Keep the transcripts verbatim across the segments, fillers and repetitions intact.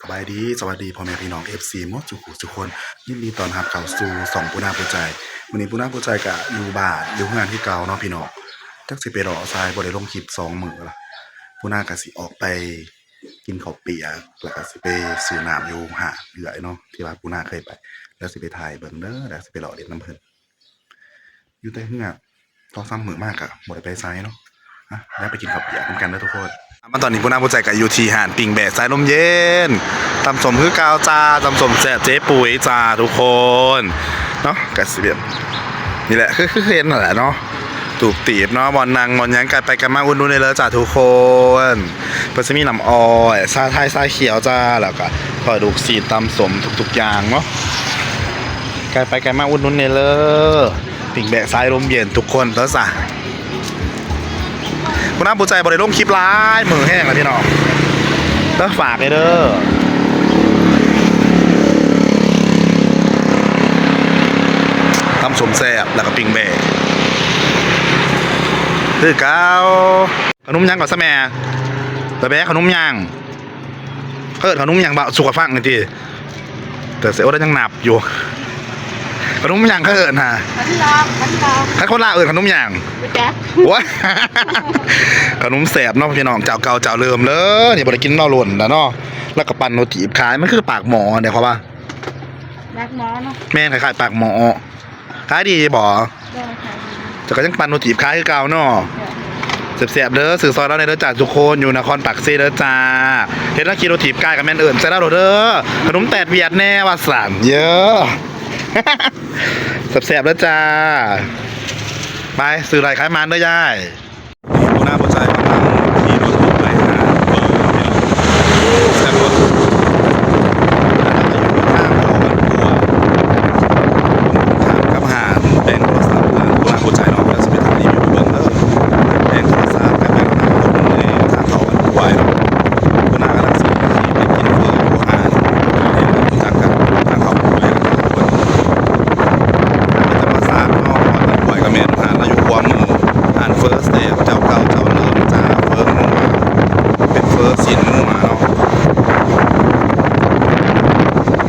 สบายดี สวัสดีพ่อแม่พี่น้อง เอฟซี หมดทุกผู้ทุกคน ยินดีต้อนรับเข้าสู่ช่องปูนาปูใจ มื้อนี้ปูนาปูใจก็อยู่บ้านอยู่เฮือนคือเก่าเนาะพี่น้อง จักสิไปเลาะไส บ่ได้ลงคลิปสองมื้อละ ปูนาก็สิออกไปกินข้าวเปียก แล้วก็สิไปซื้อน้ำอยู่ห้างเอื้อยเนาะ ที่ว่าปูนาเคยไป แล้วสิไปถ่ายเบิ่งเด้อ แล้วสิไปเลาะเล่นนำเพิ่น อยู่แต่เฮือน สองสามมื้อมาก็บ่ได้ไปไสเนาะ อ่ะ แล้วไปกินข้าวเปียกนำกันเด้อทุกคน มาตอนนี้ปูนาปูใจก็อยู่ที่ห้างปิ้งแบะสายลมเย็น ตำส้มคือเก่าจ้า ตำส้มแซ่บเจ๊ปุ๋ยจ้าทุกคน เนาะ ก็สิแบบ นี่แหละ คือ คือเห็นนั่นแหละเนาะ ตูบตีบเนาะ บ่อนนั่งบ่อนหยัง ไกลไปไกลมาอุดหนุนได้เลยจ้าทุกคน เพิ่นสิมีน้ำอ้อย ชาไทย ชาเขียวจ้า แล้วก็ทอดลูกชิ้น ตำส้มทุกๆอย่างเนาะ ไกลไปไกลมาอุดหนุนได้เลย ปิ้งแบะสายลมเย็นทุกคนเด้อจ้ะ ปูนาปูใจบ่ได้ลงคลิปหลายมื้อแฮงแล้วพี่น้อง เด้อ ฝากเลยเด้อ ตำส้มแซ่บ แล้วก็ปิ้งแบะ คือเก่า ขนมหยังก่อนซะแม่ ตะแบะ ขนมหยัง เอิ้นขนมหยังบ่ สู่ข้อยฟังหน่อยติ แต่เสียโอ้ยยังนับอยู่ ขนมหยังเขาเอิ้นฮะ ขันหลอก ขันหลอก ใครคนลาวเอิ้นขนมหยัง บ่จัก โอ้ย ขนมแซ่บเนาะพี่น้อง เจ้าเก่าเจ้าเดิมเลย นี่บ่ได้กินเนาะโดนแล้วเนาะ แล้วก็ปั่นโนตีบขาย มันคือปากหม้อเนี่ยเขาว่า ปากหม้อเนาะ แม่น คล้ายๆปากหม้อ ขายดีบ่ ได้ค่ะ แต่ก็ยังปั่นโนตีบขายคือเก่าเนาะ จ้ะ แซ่บๆเด้อ ซื้อซอยลาวแหน่เด้อจ้าทุกคน อยู่นครปากเซเด้อจ้า เห็นแล้วกินโนตีบขายก็แม่นเอิ้นใส่ลาวโลดเด้อ ขนมแตดเวียดแหน่ว่าซั่น เย้อ แซ่บๆเด้อจ้า ไป ซื้อหลายขายหมานเด้อยาย นี่ปูนาปูใจกำลังขี่รถออกไปหาเปิดเนี่ย แซ่บเนาะ ทางกับห้างแปลงโทรศัพท์ ร้านปูนาปูใจเนาะ เดี๋ยวสิไปถ่ายรีวิวเบิ่งเด้อ แปลงโทรศัพท์กับแปลงทางคนในทางเข้าบ้านกล้วยเนาะ ปูนากำลังสิขี่ไปกินเฟออยู่ห้าง นี่แหละรู้จักกัน ทางเข้าบ้านกล้วย เป็นธรรมศาสตร์เนาะ บ้านกล้วยก็แม่น ร้านเราอยู่ขวามือ ร้านเฟอแซ่บ เจ้าเก่าเจ้าเดิมจ้า เฟองัว เป็นเฟอชิ้นงัวเนาะ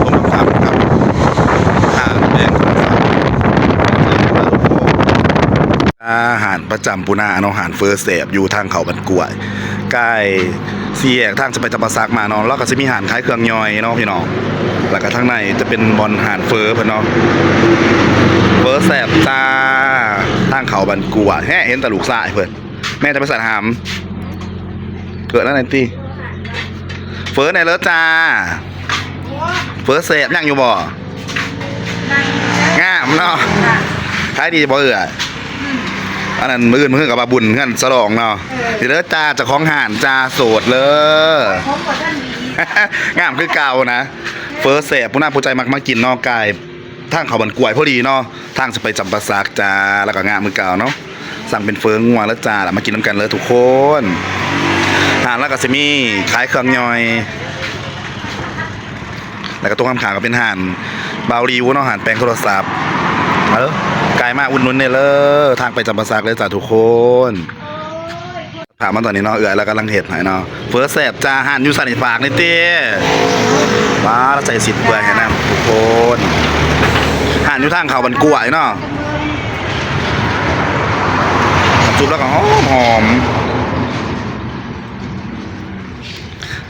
ต้มยำกับอาหารแดง อาหารประจำปูนาเนาะ อาหารเฟอแซ่บอยู่ทางเข้าบ้านกล้วย ใกล้สี่แยกทางจะไปจำปาสักมาเนาะ แล้วก็สิมีอาหารขายเครื่องย่อยเนาะพี่น้อง แล้วก็ทางในจะเป็นบ่อนอาหารเฟอเพิ่นเนาะ เฟอแซ่บจ้า ทางเข้าบ้านกล้วย แฮะ เห็นแต่ลูกชายเพิ่น แม่จะไปสั่นหาม เกิดอะไรติ เฟอแหน่เด้อจ้า เฟอแซ่บยังอยู่บ่ งามเนาะ ขายดีบ่เอื้อย อันนั้นมื้ออื่นมื้อกับว่าบุญเฮือนฉลองเนาะ เออ นี่เด้อจ้า เจ้าของร้านจ้า โสดเลย งามคือเก่านะ เฟอแซ่บ ปูนาปูใจมักมากินเนาะ ใกล้ทางเข้าบ้านกล้วยพอดีเนาะ ทางจะไปจำปาสักจ้า แล้วก็งามคือเก่าเนาะ สั่งเป็นเฟองัวแล้วจ้า แล้วมากินนำกันเลยทุกคน ร้านแล้วก็สิมีขายเครื่องย่อย แล้วก็ตรงข้ามๆก็เป็นร้านบ่าวริวเนาะ ร้านแปลงโทรศัพท์ เออ ไกลมาอุดหนุนแหน่เด้อ ทางไปจำปาสักเลยจ้าทุกคน พามาตอนนี้เนาะ เอื้อยแล้วกำลังเฮ็ดให้เนาะ เฟอแซ่บจ้า ร้านอยู่ไสนี่ฝากแหน่ติ ว้า แล้วใส่สินเปื่อยให้นำทุกคน ร้านอยู่ทางเข้าบ้านกล้วยเนาะ น้ำซุปแล้วก็หอมหอม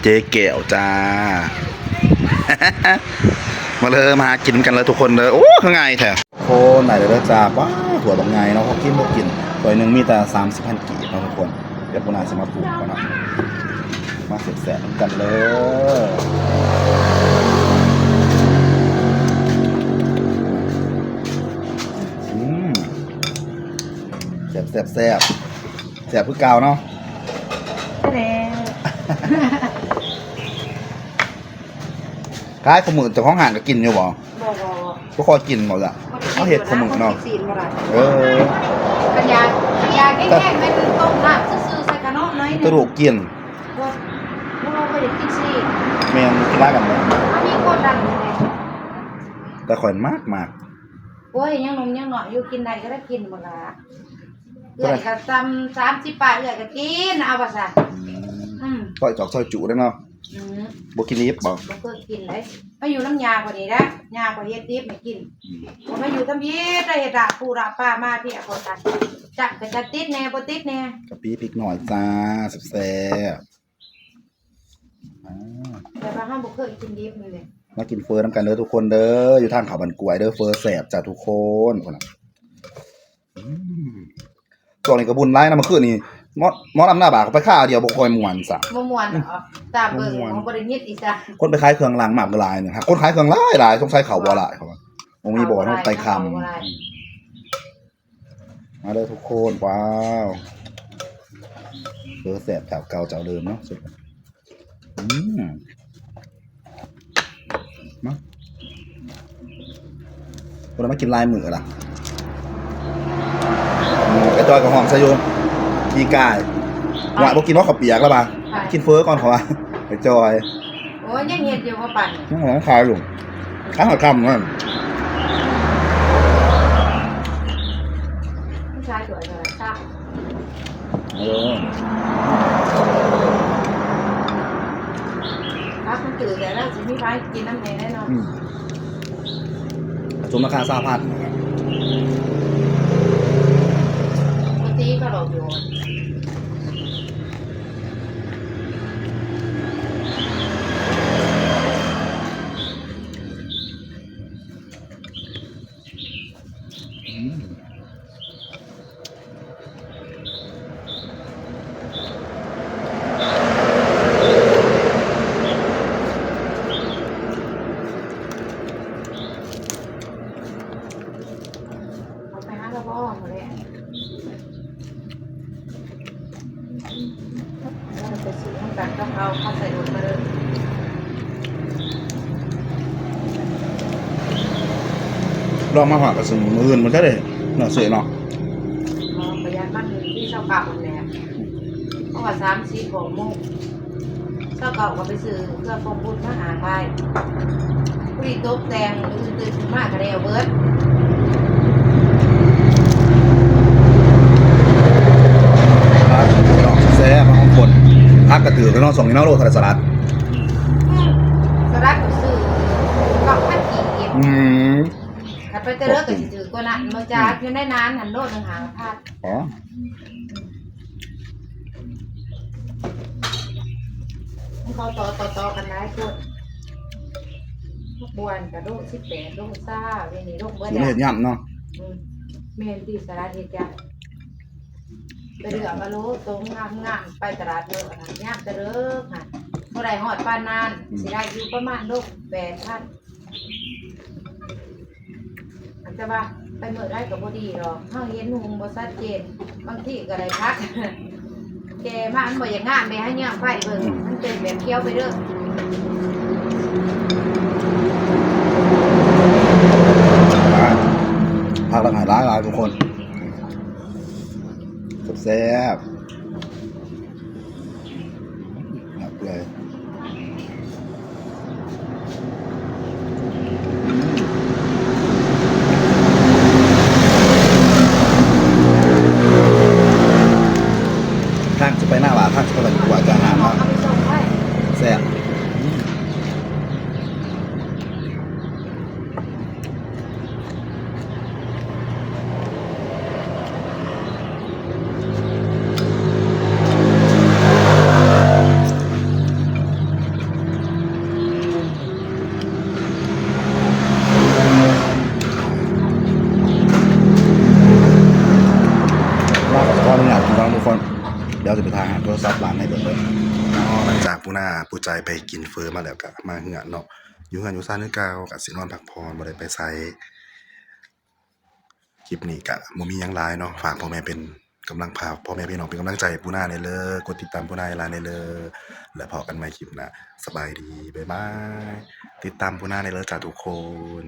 เจ๊แก้วจ้า มาเลย มาหากินกันเลยทุกคนเลย โอ้ คือไงแท้ โคนไหนเด้อจ้า ว้า ถ้วยบักใหญ่เนาะ เขากินบ่กิน ถ้วยหนึ่งมีแต่สามสิบพันกีบเนาะทุกคน เดี๋ยวปูนาสิมาปลูกก่อนเนาะ มาแซ่บๆนำกันเลย อืม แซ่บๆ แซ่บ แซ่บคือเก่าเนาะ แล้ว ขายขาวหมื่นเจ้าของห้างก็กินอยู่บ่ บ่ บ่ บ่ บ่ค่อยกินบ่ล่ะ บ่ได้กิน เขาเฮ็ดขาวหมื่นเนาะ บ่ได้กินบ่ได้ เออ คันอยาก คันอยากแห้งๆ แม่นต้มน้ำซื่อๆ ใส่กะเนาะหน่อยหนึ่ง ตะลุกกิน บ่ บ่ บ่ได้กินสิ แม่น ร้ายกันบ่ มันมีคนดังอยู่ไง แต่ข่อยมัก มัก โอ้ย ยังหนุ่มยังน้อยอยู่ กินได้ก็ได้กินบ่ล่ะ เท่าไหร่ เอื้อยก็ซ้ำสามสิบปลาย เอื้อยก็กิน เอาว่าซะ อืม อืม ซอยจอกซอยจุได้เนาะ อืม บ่กินดิบบ่ บ่เคยกินเลย มาอยู่นำย่าข้อยนี่นะ ย่าข้อยเฮ็ดดิบให้กิน อืม ข้อยมาอยู่ทำอิด ได้เฮ็ดลาบปูลาบปลามาเพีย ข้อยก็จับก็จะติดแหน่ บ่ติดแหน่ กะปิพริกหน่อยจ้า แซ่บๆ อ่า แต่ว่าเฮาบ่เคยกินดิบนี่แหละ มากินเฟอนำกันเด้อทุกคนเด้อ อยู่ทางเขาบ้านกล้วยเด้อ เฟอแซ่บจ้าทุกคน พุ่นน่ะ อืม ช่วงนี้ก็บุญหลายนะ เมื่อคืนนี่หมอ หมอลำหน้าบากไปคาเดียวบ่ค่อยม่วนซ้ำ บ่ม่วนดอก ตามเบิ่ง บ่ม่วน บ่ได้ยินอีกจ้ะ คนไปขายเครื่องล้างน้ำก็หลายนี่ หากคนขายเครื่องหลายหลาย สงสัยเขาบ่หลาย เขาว่าบ่มีบ่อน เขาบ่หลาย ไต่คำ เขาบ่หลาย อืม มาเด้อทุกคน ว้าว เออ แซ่บเจ้าเก่าเจ้าเดิมเนาะ สุด อืม มา คนละมากินหลายมื้อล่ะ อืม ไอ้จอยก็ห้องซะอยู่ ปีกาย ว่าบ่กินว่าข้าวเปียกแล้วป่ะ ค่ะ กินเฟอก่อนเขาว่า ไอ้จอย โอ้ย ยังเฮ็ดอยู่บ่ปานนี้ ยังหาขายอยู่ ขายหาค่ำนั่น ผู้ชายสวยเท่าไหร่ เออ พักมันตื่นแต่แล้วสิมีไฟกินน้ำแดงแน่นอน อืม สมราคาซาวพันนะครับ ปกติก็เราอยู่ อืม เอาไปหาเราบ่ออกมาเลย ไปซื้อน้ำตาลกับเอาเข้าใส่รถมาเลย ลองมาหอดกระสุนมื้ออื่นมันก็ได้เนาะ เสียเนาะ อ๋อ ประหยัดมันที่เช้าเก่าหมดแล้ว เพราะว่าสามสิบหกโมง เช้าเก่าก็ไปซื้อเครื่องปรุงบุญมาหาไป ผู้ที่ตกแต่ง ตื่นขึ้นมาก็ได้เอาเบิด ครับ พี่น้อง แซ่บมากของคน ผักกระถือพี่น้อง ส่งนี่เนาะ โลเท่าไหร่สลัด อืม สลัดก็ซื้อเก้าพันกีบ อืม ถ้าไปแต่เลิกก็สิถือกว่านั้น บ่จ้า อืม อยู่ในนั้นหันโลหนึ่งห้าพัน อ๋อ มันเขาต่อ ต่อ ต่อกันหลายคน พวกบวนกับโลสิบแปด โลซาว เดี๋ยวนี้โลเบิด สิ แล้ว เฮ็ดยำเนาะ อืม แม่นที่สลัดเฮ็ดจ้ะ ไปเลือกเอาโลโตงามๆ ไปตลาดโลนะ ยามจะเลิกค่ะ บ่ได้ฮอดปานนั้น อืม สิได้อยู่ประมาณโลแปดพัน อาจจะว่าไปมื้อใดก็บ่ดีดอก เฮาเห็นหุงบ่ชัดเจน บางทีก็ได้ผัก แก่มามันบ่อยากงามเด้ ให้ย่างไฟเบิ่ง อืม มันเป็นแบบเขียวไปเด้อ ผักหลากหลายหลายๆ ทุกคน แซ่บๆ หนักเลย ทางจะไปหน้าหวาน ทางจะไปหวานกลางทางเนาะ แซ่บ ขออนุญาตพี่น้องทุกคน เดี๋ยวจะไปถ่ายหาโทรศัพท์ร้านให้เบิ่งเลย อ๋อ หลังจากปูนาปูใจไปกินเฟอมาแล้วก็มาเฮือนเนาะ อยู่เฮือนอยู่ซานคือเก่า ก็สินอนพักผ่อน บ่ได้ไปไส คลิปนี้ก็บ่มีหยังหลายเนาะ ฝากพ่อแม่เป็นกำลัง ฝากพ่อแม่พี่น้องเป็นกำลังใจให้ปูนาแหน่เด้อ กดติดตามปูนาให้หลายแหน่เด้อ แล้วพ้อกันใหม่คลิปหน้า สบายดี บ๊ายบาย ติดตามปูนาแหน่เด้อจ้าทุกคน